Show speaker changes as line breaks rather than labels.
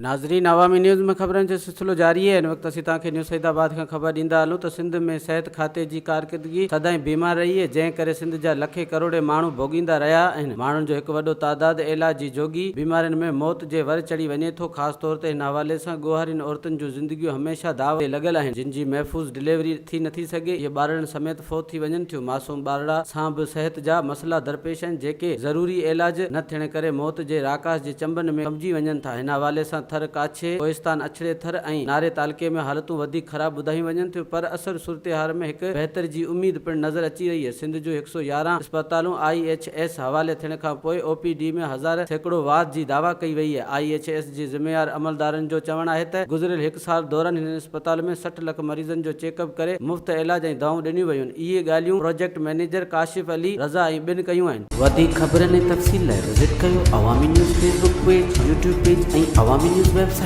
ناظرين عوامي نيوز ۾ خبرن جو سلسلو جاري آهي هن وقت اسين توهان کي نيو سعيد آباد کان خبر ڏيندا هلون ته سنڌ ۾ صحت کاتي جي ڪارڪردگي سدائين بيمار رهي آهي جنهن ڪري سنڌ جا لکين ڪروڙين ماڻهو ڀوڳيندا رهيا آهن ماڻهن جو هڪ وڏو تعداد علاج جي جوڳي بيمارين ۾ موت جي ور چڙهي وڃي ٿو خاص طور تي هن حوالي سان ڳوهارين عورتن جون زندگيون هميشه داء تي لڳل آهن جن جي محفوظ ڊليوري ٿي نٿي سگهي اهي ٻارڙن سميت فوت ٿي وڃن ٿيون، معصوم ٻارڙا سان به صحت جا مسئلا درپيش آهن جيڪي ضروري علاج نه ٿيڻ ڪري موت جي راڪاس جي چنبن ۾ کنڀجي وڃن ٿا، هن حوالي سان ٿر، ڪاڇي، ڪوهستان، اڇڙي ٿر ۽ ناري تعلقي ۾ حالتون وڌيڪ خراب ٻڌايون وڃن ٿيون پر اصل صورتحال ۾ هڪ بهتري جي اميد پڻ نظر اچي رهي آهي، سنڌ جون هڪ سئو 11 اسپتالون I H S حوالي ٿيڻ کان پوء او پي ڊي ۾ 1000% واڌ جي دعويٰ ڪئي وئي آهي، I H S جي ذميوار عملدارن جو چوڻ آهي ته گذريل هڪ سال دوران هنن اسپتال ۾ 60 لک مريضن جو چيڪ اپ ڪري مفت علاج ۽ دوائون ڏنيون ويون. اهي ڳالهيون پراجيڪٽ مئنيجر ڪاشف علي رضا ۽ ٻين ڪيون آهن.
وڌيڪ خبرن ۽ تفصيل لاء وزٽ ڪيو Awami news Facebook page, YouTube page ۽ Awami news website.